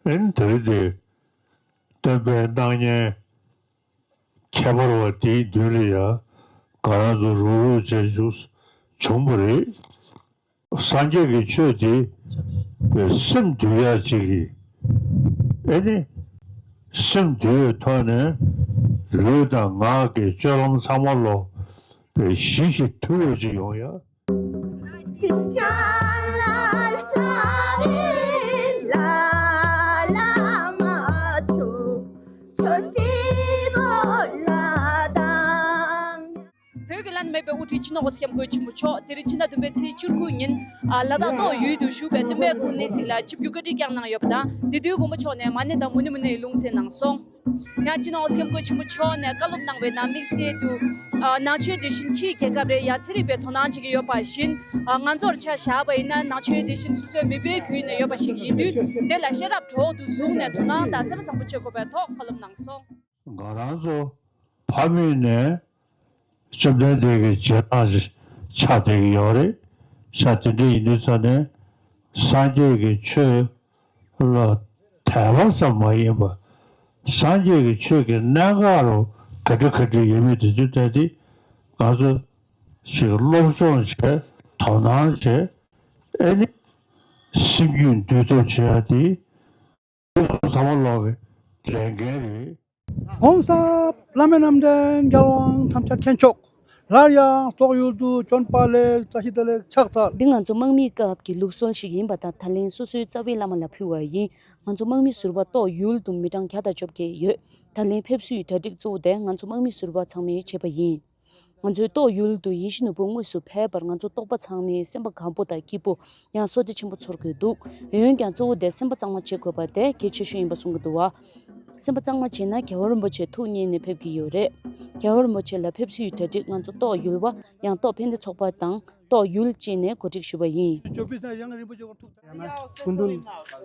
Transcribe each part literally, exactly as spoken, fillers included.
ཨེ་ནི་དེ་རིང་དེ་སྟོན་པའི་སྣང་བརྙན་ཁྱད་པར་བ་དེའི་མདུན་ལ་ཡང་ང་རང་ཚོ་རུག་རུག་བྱས་བཞུགས་བྱུང་བ་རེད། སངས་རྒྱས་ཀྱི་ཆོས་དེ་སེམས་འདུལ་ཡག་ཅིག་གིས། ཨེ་ནི། སེམས་འདུལ་བའི་ཐོག་ནས་ལུས་དང་ངག་གི་སྤྱོད་ལམ་ཚང་མ་ལོ་ཞི་ཞིང་དུལ་བ་ཅིག་ཡོང་ཡ། བོད་ཀྱི་བླ་ན་མེད་པའི་དབུ་ཁྲིད་སྤྱི་ནོར་༸གོང་ས་༸སྐྱབས་མགོན་ཆེན་པོ་མཆོག་དེ་རིང་ཕྱི་ཟླ་བདུན་པའི་ཚེས་བཅུ་དགུ་ཉིན་ལ་དྭགས་ཏོག་ཡུལ་དུ་བཞུགས་པའི་སྟོན་པའི་སྐུ་གནས་གཟིགས་ལ་ཆིབས་བསྒྱུར་བཀའ་དྲིན་བསྐྱངས་གནང་ཡོད་པ་དང་། དེ་དུས་མགོན་པོ་མཆོག་ནས་མ་ཎི་དང་མུ་ནེ་མུ་ནེའི་ལུང་བསྟན་གནང་སོང་། ཡང་སྤྱི་ནོར་༸གོང་ས་༸སྐྱབས་མགོན་ཆེན་པོ་མཆོག་ནས་བཀའ་སློབ་གནང་བའི་ནང་དམིགས་བསལ་དུ། ཨ། ནང་ཆོས་འདི་བཞིན་ཕྱིའི་རྒྱལ་ཁབ་རེ་ཡ་ཚན་རིག་པའི་དོ་སྣང་བྱེད་ཀྱི་ཡོད་པ་བཞིན། ཨ། ང་ཚོར་ཆ་བཞག་པ་ཡིན་ན་ནང་ཆོས་འདི་བཞིན་སོ་སོའི་མི་བུའི་རྒྱུད་ནས་ཡོད་པ་ཞིག་ཡིན་དུས། འདི་ལ་ཤེས་རབ་གྲོགས་སུ་བཟུང་ནས་དོ་སྣང་དང་སེམས་པ་བཟང་པོ་བྱེད་དགོས་པའི་ཐོག་བཀའ་སློབ་གནང་སོང་། ང་རང་ཚོ་ཕ་མེས་ནས་བཅོམ་ལྡན་འདས་ཀྱི་རྗེས་འབྲང་ཆགས་བསྡད་ཀྱི་ཡོད་རེད། ས་དེ་འདྲ་ཡིན་དུས་ཙང་ནས་སངས་རྒྱས་ཀྱི་ཆོས་ལ་དད་པ་ཙམ་མ་ཡིན་པར། སངས་རྒྱས་ཀྱི་ཆོས་ཀྱི་གནད་འགག་རུ་ག་འདྲ་ག་འདྲ་ཡོད་མེད་དེ་ཚོའི་ཐད་དེ་ང་ཚོ་ཞིག་སློབ་སྦྱོང་བྱས། དོ་སྣང་བྱས། ཨེ་ནི་སེམས་རྒྱུད་འདུལ་ཐབས་བྱེད་ཡ་དེ་ཚང་མ་ལོག་གི་ལས་འགན་རེད། ༸གོང་ས་བླ་མེད་རྣམ་འདྲེན་རྒྱལ་དབང་ཐམས་ཅད་མཁྱེན་མཆོག་སླར་ཡང་ཏོག་ཡུལ་དུ་བྱོན་པ་ལ་བཀྲ་ཤིས་བདེ་ལེགས་ཕྱག་འཚལ། འདི་ང་ཚོ་དམག་མིའི་སྐབས་ཀྱི་ལུགས་སྲོལ་ཞིག་ཡིན་པ་དང་། ད་ལན་སོ་སོའི་རྩ་བའི་བླ་མ་ལ་ཕུལ་བ་ཡིན། ང་ཚོ་དམག་མི་ཟུར་པ་ཏོག་ཡུལ་དུ་མི་གྲངས་བརྒྱ་དང་བཅོ་བརྒྱད་ཡོད། ད་ལན་ཕེབས་བསུའི་གྲ་སྒྲིག་གཙོ་བོ་དེ་ང་ཚོ་དམག་མི་ཟུར་པ་ཚང་མས་བྱས་པ་ཡིན། ང་ཚོའི་ཏོག་ཡུལ་དུ་ཡིད་བཞིན་ནོར་བུ་དངོས་སུ་ཕེབས་པར་ང་ཚོ་རྟོགས་པ་ཚང་མའི་སེམས་པ་དགའ་པོ་དང་སྐྱིད་པོ་ཡང་བསོད་བདེ་ཆེན་པོ་ཚོར་དགོས་འདུག་འོན་ཀྱང་གཙོ་བོ་དེ་སེམས་པ་གཙང་མ་བྱེད་དགོས་པ་དེ་གལ་ཆེ་ཤོས་ཡིན་པ་གསུང་གི་འདུག་བ། སེམས་པ་གཙང་མ་བྱས་ན་རྒྱལ་བ་རིན་པོ་ཆེ་ཐུགས་མཉེས་ནས་ཕེབས་ཀྱི་ཡོད་རེད། རྒྱལ་བ་རིན་པོ་ཆེ་ལ་ཕེབས་བསུའི་གྲ་སྒྲིག་ང་ཚོ་ཏོག་ཡུལ་བ་ཡང་ཏོག་ཕན་བདེ་ཚོགས་པ་དང་ཏོག་ཡུལ་བཅས་ནས་གོ་སྒྲིག་ཞུས་པ་ཡིན། སྐུ་མདུན་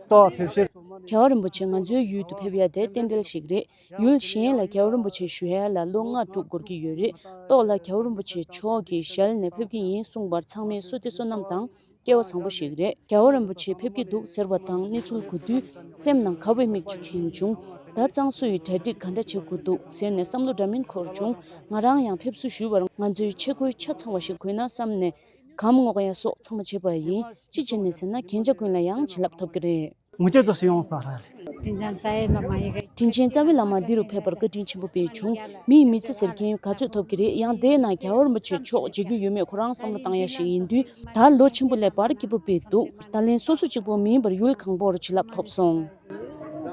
ཏོག་ཕེབས་ཤེས། རྒྱལ་བ་རིན་པོ་ཆེ་ང་ཚོའི་ཡུལ་དུ་ཕེབས་ཡ་དེ་རྟེན་འབྲེལ་ཞིག་རེད། ཡུལ་གཞན་ལ་རྒྱལ་བ་རིན་པོ་ཆེ་ཞུ་ཡ་ལ་ལོ་ལྔ་དྲུག་འགོར་གྱི་ཡོད་རེད། ཏོག་ལ་རྒྱལ་བ་རིན་པོ་ཆེ་མཆོག་གིས་ཞལ་ནས་ཕེབས་ཀྱི་ཡིན་གསུངས་པར་ཚང་མས་བསོད་བདེ་བསོད་ནམས་དང་སྐལ་བ་བཟང་པོ་ཞིག་རེད། རྒྱལ་བ་རིན་པོ་ཆེ་ཕེབས་ཀྱི་འདུག་ཟེར་བ་དང་གནས་ཚུལ་གོ་དུས་སེམས་ནང་དགའ་བའི་མིག་ཆུ་ཁེངས་བྱུང་། ད་གཙང་བཟོ་ཡི་གྲ་སྒྲིག་ག་འདྲ་བྱེད་དགོས་འདུག་ཟེར་ནས་བསམ་བློ་འདྲ་མིན་འཁོར་བྱུང་། ང་རང་ཡང་ཕེབས་བསུ་ཞུས་པར་ང་ཚོའི་ཆས་གོས་ཆ་ཚང་བ་ཞིག་གོན་ན་བསམ་ནས་གམ་སྔོག་ཡ་སོགས་ཚང་མ་བྱས་པ་ཡིན། ཅི་བྱས་ནས་ཟེར་ན་རྒྱན་ཆ་ཀུན་ལ་ཡང་བྱིན་རླབས་ཐོབ་ཀྱི་རེད། ངུ་ཅག་ཙོགས་ཤིག་ཡོང་ས་ར་རེད། དྲིན་ཅན་རྩ་བའི་བླ་མ་ཡི་གེ། དྲིན་ཅན་རྩ་བའི་བླ་མ་འདི་རུ་ཕེབས་པར་བཀའ་དྲིན་ཆེན་པོ་དཔེ་བྱུང་། མིས་མི་ཚེ་ཟེར་མཁན་ག་ཚོད་ཐོབ་ཀྱི་རེད། ཡང་དེའི་ནང་རྒྱལ་བ་རིན་པོ་ཆེ་མཆོག་མཇལ་རྒྱུ་ཡོད་མེད་ཁོ་རང་བསམ་བློ་བཏང་ཡ་ཞིག་ཡིན་དུས། ད་ལོ་ཆེན་པོ་ལས་བར་སྐྱིད་པོ་དཔེ་འདུག་ད་ལན་སོ་སོ་གཅིག་པོ་མིན་པར་ཡུལ་གང་པོར་བྱིན་རླབས་ཐོབ་སོང་།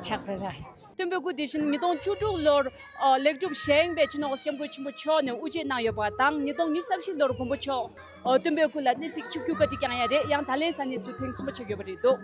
ཆགས་པ་ར། སྟོན་པའི་སྐུ་དེ་བཞིན་ཉིས་སྟོང་བཅུ་དྲུག་ལོར་ཨ་ལེགས་གྲུབ་བཞེངས་པའི་སྤྱི་ནོར་༸གོང་ས་༸སྐྱབས་མགོན་ཆེན་པོ་མཆོག་ནས་དབུ་འབྱེད་གནང་ཡོད་པ་དང་། ཉིས་སྟོང་ཉི་ཤུ་རྩ་བཞི་ལོར་མགོན་པོ་མཆོག་ཨ་སྟོན་པའི་སྐུ་ལ་གནས་གཟིགས་ཆིབས་བསྒྱུར་བཀའ་དྲིན་བསྐྱངས་ཡ་རེད། ཡང་ད་ལན་ས་གནས་སུ་ཐེངས་གསུམ་པ་ཆགས་ཡོད་པ་རེད་འདུག